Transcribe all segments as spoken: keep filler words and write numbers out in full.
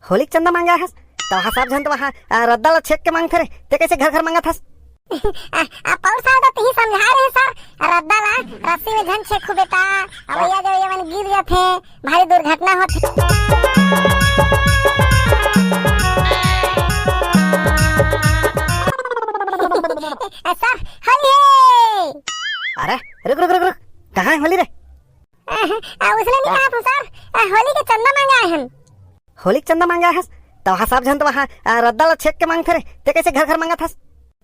होली के चंदा मांगे हस, त वहाँ सब झन त वहाँ, आ, रद्दा ला छेक के मांगथे रे, ते कैसे घर घर मांगत हस? आ, आ, पौर साल तो तिही समझा रहे सर, रद्दा ला रस्सी में झन छेकू बेटा, अवैया जवैया मन गिर जाथे, भारी दुर्घटना होथे। आ, सर, होली हे। अरे, रुक, रुक, रुक, रुक, कहाँ है होली रे? आ, आ, उसने नहीं कहा था सर, आ, होली के चंदा मांगे आए हैं। होली के चंदा मांगे आए हस, त वहाँ सब झन त वहाँ, आ, रद्दा ला छेक के मांगथे रे, ते कैसे घर घर मांगत हस?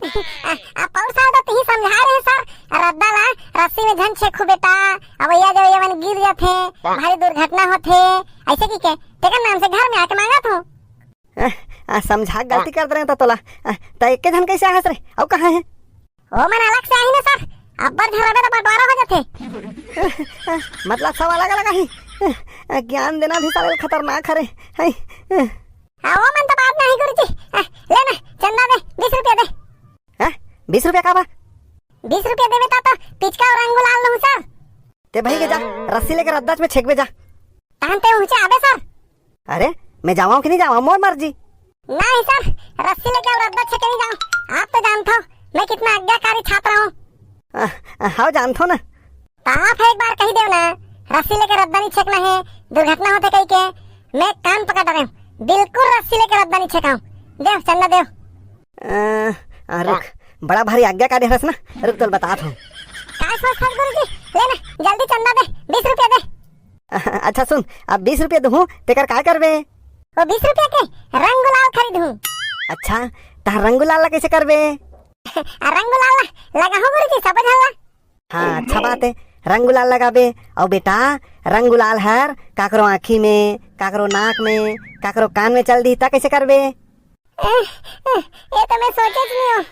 आ, आ, पौर साल तो तिही समझा रहे सर, रद्दा ला रस्सी में झन छेकू बेटा, अवैया जवैया मन गिर जाथे, भारी दुर्घटना होथे, ऐसे की के, तेकर नाम से घर में आके मांगत हो। आ, आ, समझा के गलती कर दे रहे त तोला, आ, त एके झन कैसे आहस रे, अउ कहाँ है? ओ मन अलग से आही ना सर, अब्बड़ झन रबे त बंटवारा हो जाथे। मतलब सब अलग अलग आही। ज्ञान देना भी साले खतरनाक हरे। है। हाँ, ओ मन तो बात नहीं गुरुजी। आ, ले ना, चंदा दे, बीस रुपया दे। हैं? बीस रुपया का बा? बीस रुपया देबे ता तो पिचका अउ रंग गुलाल लूँ सर। ते भाई के जा, रस्सी लेके रद्दाच में छेकबे जा। तहन ते ऊंचे आबे सर। अरे, मैं जावां कि नहीं जावां, मोर मर्जी। नहीं सर, रस्सी लेके अउ रद्दा छेके नहीं जाओ। आप तो जानथो, मैं कितना आज्ञाकारी छात्र हूँ। आ, आ, हाँ, जानथो ना। तो आप एक बार कही देव ना, रस्सी लेके रद्दा नहीं छेकना है, दुर्घटना होथे कही के। मैं कान पकड़ रहे हूँ, बिल्कुल रस्सी लेके रद्दा नहीं छेकाऊँ। देव, चंदा देव। आ, आ, रुक, बड़ा भारी आज्ञाकारी हरस ना, रुक तोल बतात हूँ। काय सोच हस गुरुजी? ले ना, जल्दी चंदा दे, बीस रुपया दे। अच्छा सुन, अब बीस रुपया दूँ, तेकर काय करबे? वो बीस रुपया के रंग गुलाल खरीद हूँ। अच्छा, तहार रंग गुलाल ला कैसे करबे? रंग गुलाल ला लगाहूँ गुरुजी, सब झन ला। हाँ, अच्छा बात है, रंग गुलाल लगाबे। अउ बेटा, रंग गुलाल हर काकरो आँखी में, काकरो नाक में, काकरो कान में चल दी, त कैसे करबे? ए, ए, ये तो मैं सोचे नहीं हूँ।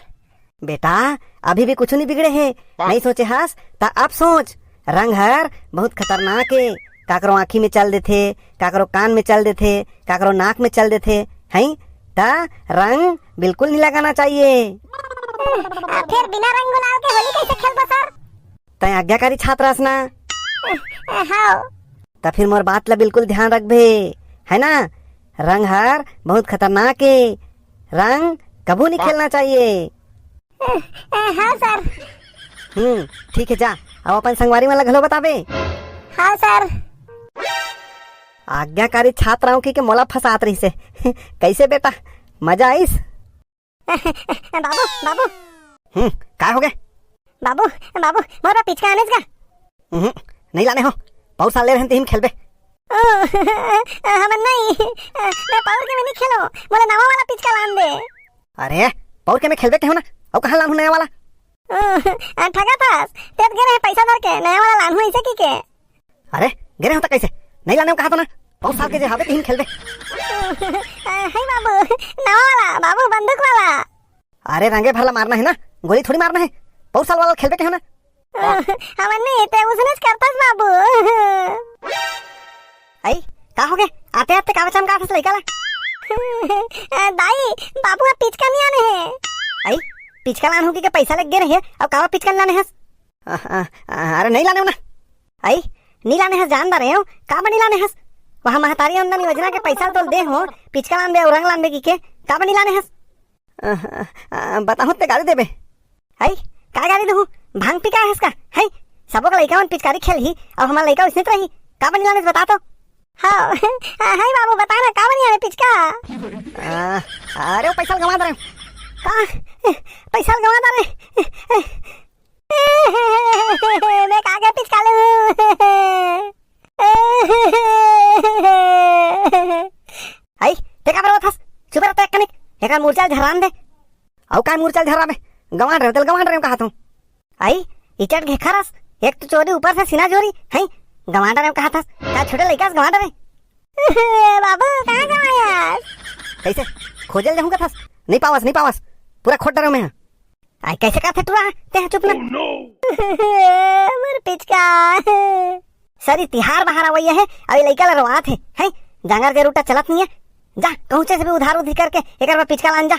बेटा, अभी भी कुछ नहीं बिगड़े है, नहीं सोचे हस, त अब सोच। रंग हर बहुत खतरनाक है, काकरो आँखी में चल देथे, काकरो कान में चल देथे, काकरो नाक में चल देथे, हैं? त रंग बिल्कुल नहीं लगाना चाहिए। आ, फिर बिना रंग गुलाल के होली कैसे खेलबो सर? तैं आज्ञाकारी छात्र हस ना? हाँ। त फिर मोर बात ला बिल्कुल ध्यान रखबे, है ना? रंग हर बहुत खतरनाक है, रंग कभू नहीं खेलना चाहिए। हाँ सर। हम्म, ठीक है, जा, अब अपन संगवारी मन ला घलो बताबे। हाँ सर। आज्ञाकारी छात्र हूँ कि के मोला फंसात रहिसे। कैसे बेटा, मजा आइस? बाबू, बाबू। हम्म, का हो गए? बाबू, बाबू, मोर बर पिचका आनेस का? हम्म, नहीं लाने हो, पौर साल ले रहेन तिही म खेलबे। ओ, हमन नहीं, मैं पौर के में नहीं खेलो, मोला नवा वाला पिचका लान दे। अरे, पौर के में खेलबे कहो ना, अउ कहाँ लानहूँ नया वाला? ओ, ठगा थास, तेत गे रहे पैसा धर के, नया वाला लानहूँ ऐसे की के। अरे, गे रहे हो त कैसे? नहीं लाने हो कहा तो ना, पौर साल के जे हाबे तिही म खेलबे। हाय बाबू, नवा वाला, बाबू बंदूक वाला। अरे रंगे भर ला मारना है ना, गोली थोड़ी मारना है। पौर साल वाला खेलबे कहो ना। हमन नहीं ते उसने करतस बाबू। आई, का हो गए? आते आते का बचान का फस लइका ला? दाई, बाबू अब पिचका नहीं आने है। आई, पिचका लान हो कि के पैसा लग गए रहे, अब कावा पिचका लाने हस? आ, आ, आ, अरे नहीं लाने हो ना। आई, नहीं लाने हस, जान रहे हो, का बनी लाने हस? वहाँ महतारी अंदर योजना के पैसा तोल दे हो, पिचका लान दे और रंग लान दे की के, का बनी लाने हस? अ, अ, अ, बताहूँ ते गाली देबे। हई, का गाली दूँ? भांग पी के आए हस का? हई, सबो के लइका मन पिचकारी खेलही, अब हमार लइका उसने रही। का बनी लाने बता तो? हाँ, हाँ, हई बाबू, बता ना, का बनी आने पिचका? अ, अरे, वो पैसा गंवा दे रहे। का? पैसा गंवा दे रहे? मैं का के पिचका लूँ? हई, ते का बरवत हस? चुप रह तो एक कनिक। एकर मुरचा झरान दे। अउ काय मुरचा झराबे? गंवा डरेंव, तेला गंवा डरेंव कहा तू। हई, इचट घेखरस। एक तो चोरी ऊपर से सीना चोरी। हई, गंवा डरेंव कहा थस। का छोटे लइका से गंवा डरे? बाबू, कहाँ गंवायस? कैसे? खोजे ल जाहूँ का थस? नहीं पावस, नहीं पावस। पूरा खोज डरेंव मैं। आई कैसे करथे टुरा? ते ह चुप ना। मोर पिचका। सरी तिहार बाहर आवइया हे, अउ ए लइका ल रोवात हे, हैं? जांगर जे रूटा चलत नहीं है। जा, कहूँ से भी उधार उधारी करके एकर बर पिचका लान जा।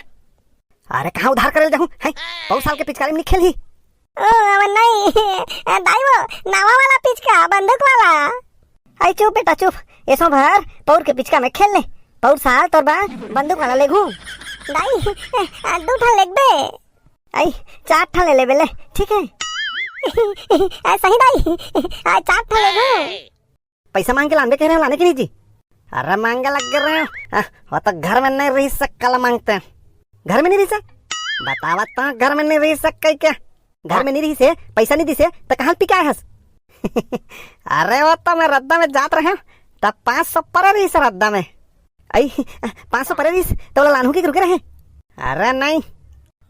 अरे कहाँ उधार करे ल जाहूँ, हैं? पौर साल के पिचकारी में नहीं खेलही। ओ, अब नहीं। दाई वो, नवा वाला पिचका, बंदूक वाला। आई चुप बेटा चुप, एसो भर पौर के पिचका में खेल ले। पौर साल तोर बर बंदूक वाला लेगहूं। दाई, दू ठन लेगबे। अई, चार ठन ले लेबे ले, ठीक है? आ, सही दाई, आ, चार ठन लेगहूं। पैसा मांग के लानबे कहे रहेंव, लाने कि नहीं जी? अरे मांगे लग गे रहेंव। आ, वो तो घर में नहीं रहिस, काला मांगतेंव। घर में नहीं रहिस? बतावत तो घर में नहीं रहिस कहिके। घर में नहीं रहिस, पैसा नहीं दिस, त कहां पी के आए हस? अरे वो तो मैं रद्दा में जात रहेंव, त पांच सौ परे रहिस रद्दा में। अई, पांच सौ परे रहिस, त ओला लानहूं के रुके रहे? अरे नहीं।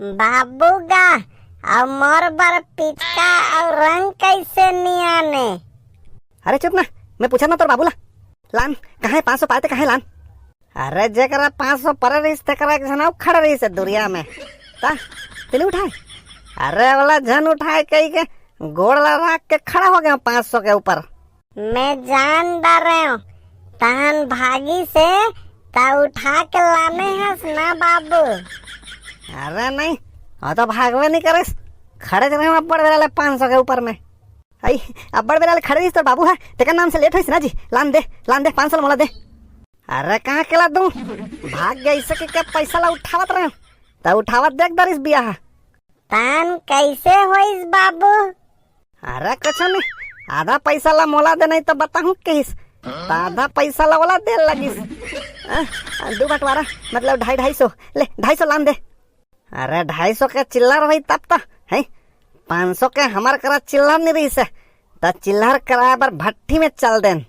बाबू गा, अउ मोर बर पिचका अउ रंग कइसे नइ आने? अरे चुप ना, मैं पूछत ना तोर बाबू ला। लान, कहां हे पांच सौ पाए ते, कहां हे लान? अरे जेकरा पांच सौ परे रहिस, तेकरा एक झन अउ खड़े रहिस हे दुरिहा में। त, तेने उठाए? अरे ओला झन उठाए कहिके गोड़ ला राख के खड़ा हो गेंव पांच सौ के ऊपर। मैं जान डारेंव, तहन भागिस हे, त उठा के लाने हस ना बाबू। अरे नहीं, वो तो भागबे नहीं करिस, खड़े रहेंव अब्बड़ बेरा ले पांच सौ के ऊपर में। अई, अब्बड़ बेरा ले खड़े रहिस तोर बाबू ह, तेकर नाम से लेट होइस ना जी, लान दे, लान दे, पांच सौ ल मोला दे। अरे कहां के ला दूं, भाग गे अइसे कहिके पैसा ला उठावत रहेंव, त उठावत देख डारिस बिहा ह। तहन कइसे होइस बाबू? अरे कुछू नहीं, आधा पैसा ला मोला दे नहीं त बताहूं कहिस, त आधा पैसा ला ओला दे लगिस। हाँ, दू बंटवारा, मतलब ढाई ढाई सौ, ले ढाई सौ लान दे। अरे ढाई सौ के चिल्लर होही तब तो, हैं? पांच सौ के हमर करा चिल्लर नहीं रहिस हे, त चिल्लर कराए बर भट्ठी में चल देन।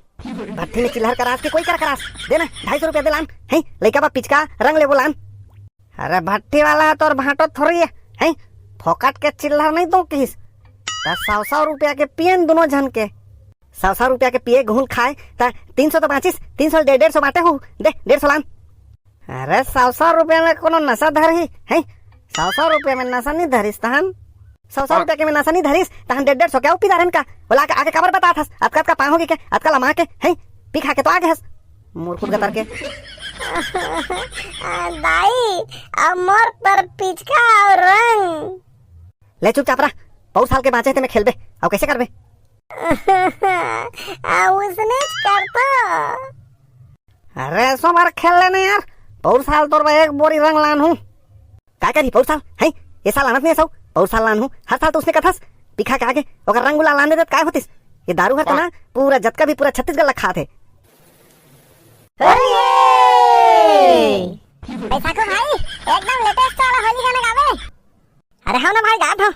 भट्ठी में चिल्लर करास के कोई करा करास, दे ना, ढाई सौ रुपया दे लान, हैं? लइका बा पिचका, रंग लेबो लान। अरे भट्ठी वाला ह तोर भांटो थोड़ी हे, हैं? फोकट के चिल्लर नहीं दूं कहिस। त सौ सौ रुपया के पियेन दुनों झन के। सौ सौ रुपया के पिए घून खाए, त तीन सौ तो बांचिस, तीन सौ डेढ़ डेढ़ सौ बांटे हो, दे डेढ़ सौ लान। अरे सौ सौ रुपया में कोनो नशा धरही, हैं? सौ सौ रुपया में नशा नहीं धरिस तहन। सौ सौ रुपया के में नशा नहीं धरिस, तहन डेढ़ डेढ़ सौ के अउ पी डारेन का? ओला आके, आके काबर बतात हस? अतका, अतका पांव हो गे के, अतका लमा के, हैं? पी खा के तो आ गे हस। मुरकुट गतर के। आ, दाई, अब मोर पर पिचका अउ रंग। ले चुपचाप रह, पौर साल के बांचे हे ते में खेलबे, अउ कइसे करबे? आ, उसने करतो। अरे एसो बर खेल लेना यार, पौर साल तोर बर एक बोरी रंग लानहूं। काय करही पौर साल? हैं? ए साल लानत नहीं एसो, पौर साल लानहूं। हर साल तो उसने कथस, पी खा के आगे, ओकर रंग गुलाल लान देते त काय होतिस? ये दारू हर तो ना, पूरा जतका भी पूरा छत्तीसगढ़ ला खात हे। होली हे! बैसाखू भाई, एकदम latest वाला होली गाना गावे। अरे हव ना भाई, गात हव।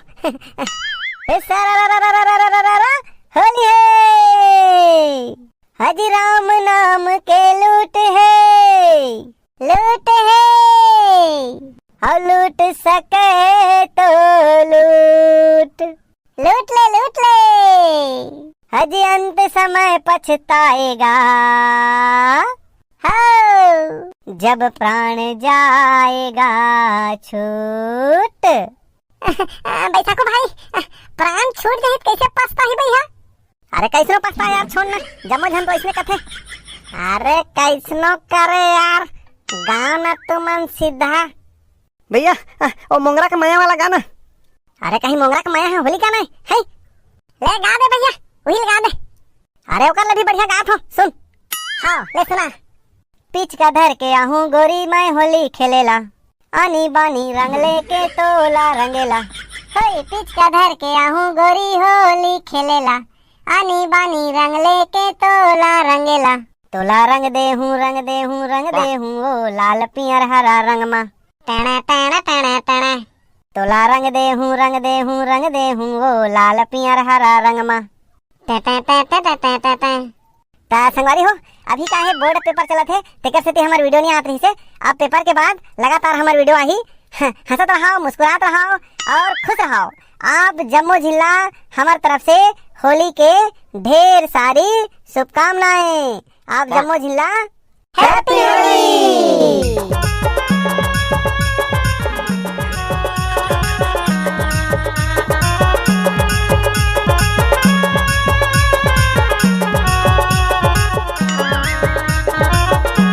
हे सारा रा रा रा, होली हे। हजी राम नाम के लूट हे, लूट हे। हव लूट सके तो लूट, लूट ले, लूट ले। हजी अंत समय पछताएगा, हो, जब प्राण जाएगा छूट। बैसाखू भाई, प्राण छूट जाही त कइसे पछताही भैया? अरे कइसनो पछता यार, छोड़ ना, जम्मो झन तो अइसने कथे। अरे कइसनो करे यार, गाँव ना तुमन सीधा। भैया, आ, ओ मोंगरा के मया वाला गाना। अरे कहीं मोंगरा के मया हे, होली गाना हे, हैं? ले गा दे भैया, उही ल गा दे। अरे ओकर ले भी बढ़िया गात हव, सुन। हव, ले सुना। पिचका धर के आहूं गोरी मैं होली खेलेला, आनी बानी रंग लेके तोला रंगेला। होई पिचका धर के आहूं गोरी होली खेलेला, आनी बानी रंग लेके तोला रंगेला। तोला रंग देहूं, रंग देहूं, रंग देहूं ओ लाल पियर हरा रंग मा। टेणे, टेणे, टेणे, टेणे। तोला रंग देहूं, रंग देहूं, रंग देहूं ओ लाल पियर हरा रंग मा। टे, टे, टे, टे। त संगवारी हो, अभी का हे board paper चलत हे, तेकर सेती हमर video नहीं आत रहिस हे। अब paper के बाद लगातार हमर video आही। हंसत रहो, मुस्कुरात रहो और खुश रहो। आप जम्मो झिल्ला हमर तरफ से होली के ढेर सारी शुभकामनाएं। आप वाह। जम्मो झिल्ला Happy Holi।